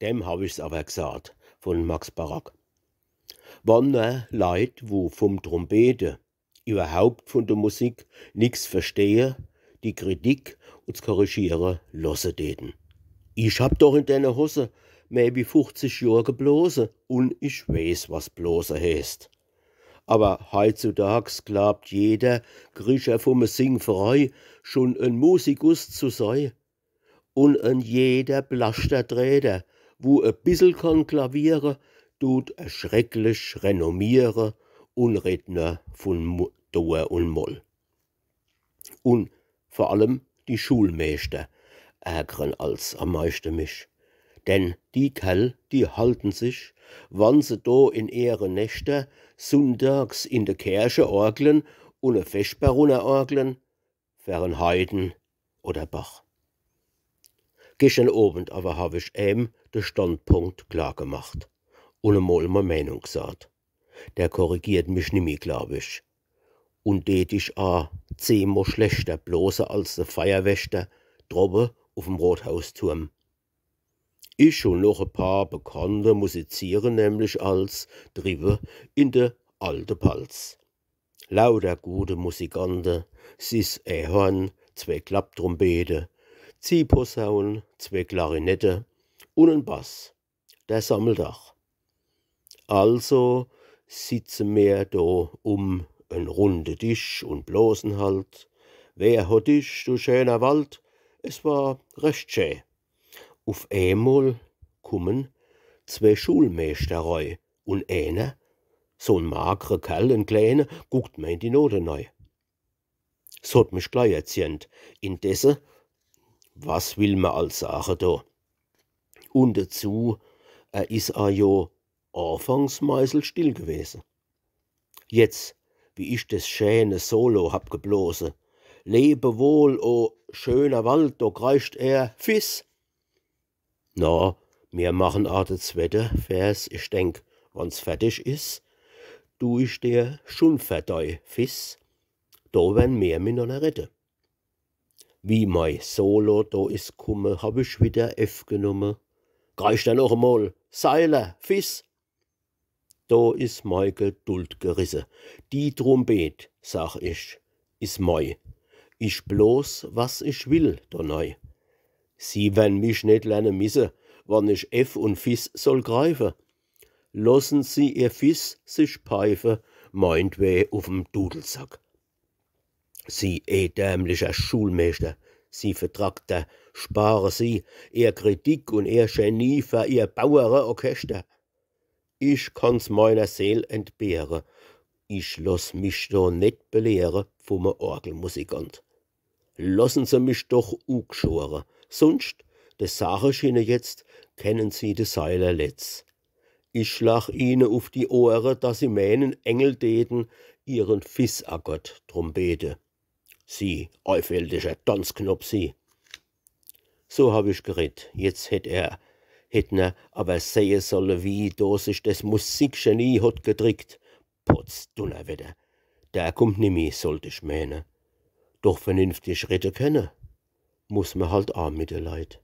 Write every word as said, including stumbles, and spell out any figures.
Dem hab ich's awer gsaat, vun Max Barack. Wann er Leit, wo vum Trompete, iwwerhaupt vun de Musik nix verstehe, die Kritik un 's Korrigiere losse däten. Ich hab doch in denne Hosse mehr wie fuchzig Johr geblose un ich weeß, was blose heeßt. Awer heitzudags glaabt jeder Krischer vum e Singverei schun en Musikus zu sei. Un en jeder Blaschtertreter, wu e bissel kann klawiere, dut erschrecklich renommiere un redt nur vun Mo-, Dur un Moll. Un vor allem die Schulmeeschter ärgern als am meischte mich. Denn die Kerl, die halten sich, wann se do in ehre Neschter sunndags in de Kerche orgeln un e Vesper runnerorgeln, fer en Haydn oder Bach. Geschtern Owend awer hab ich em de Standpunkt klar gemacht un emol mei Meenung gsaat. Der korrigiert mich nimmi, glaab ich. Un dät ich a zehmol schlechter blose als de Feierwächter drowe uf em Rothausturm. Ich un noch e paar Bekannte musiziere nämlich als driwwe in de alte Palz. Lauter gute Musikante, s is e Horn, zwee Klapptrompete, Ziehposaun, zwee Klarinette un en Bass. Der Sammeldag. Also sitze mer do um en runde Tisch un blosen halt. Wer hott dich, du schäner Wald? Es war recht schä. Uf emol kummen zwee Schulmeeschter rei un eener, so'n magre Kerl, en kleene, guckt mer in die Note nei. S hott mich glei erzirnt. Indesse, was will mer als sage do? Un dezu, er is a jo afangs meiselstill gewese. Jetzt, wie ich des schäne Solo hab geblose, lebe wohl, o schöner Wald, do kreischt er: Fiss! Na, mir machen a de zwette Vers, ich denk, wann's fertig is, du ich der schun fer dei Fiss, do wern mir minanner redde. Wie mei Solo do is kumme, hab ich widder F genumme. Kreischt er noch emol: Seiler, Fiss! Do is mei Geduld gerisse. Die Trumpet, sag ich, is mei. Ich blos, was ich will, do nei. Sie wern mich net lerne misse, wann ich F un Fiss soll greife. Lossen Sie Ihr Fiss sich peife, meintwee uf em Dudelsack. Sie ehdärmlicher Schulmeeschter, Sie Vertrackter, spare Sie Ehr Kritik un Ehr Genie fer Ehr Bauereorchester. Ich kann's meiner Seel entbehre, ich loss mich do net belehre vum Orgelmusikant. Lossen Se mich doch ugschore, sunscht, des sag ich Ihne jetzt, kennen Sie de Seiler letz. Ich schlag Ihne uf die Ohre, dass Sie meenen, Engel däten Ihren Fissakkord trompete. Sie eifältiger Tanzknopp, Sie. So hab ich geredt. Jetzt hätt er, hätt ner awer sehe solle, wie do sich des Musikgenie hot gedrickt. Potz Dunnerwetter. Der kummt nimmi, sollt ich meene. Doch vernünftig redde kenne muss mer halt a mit de Leit.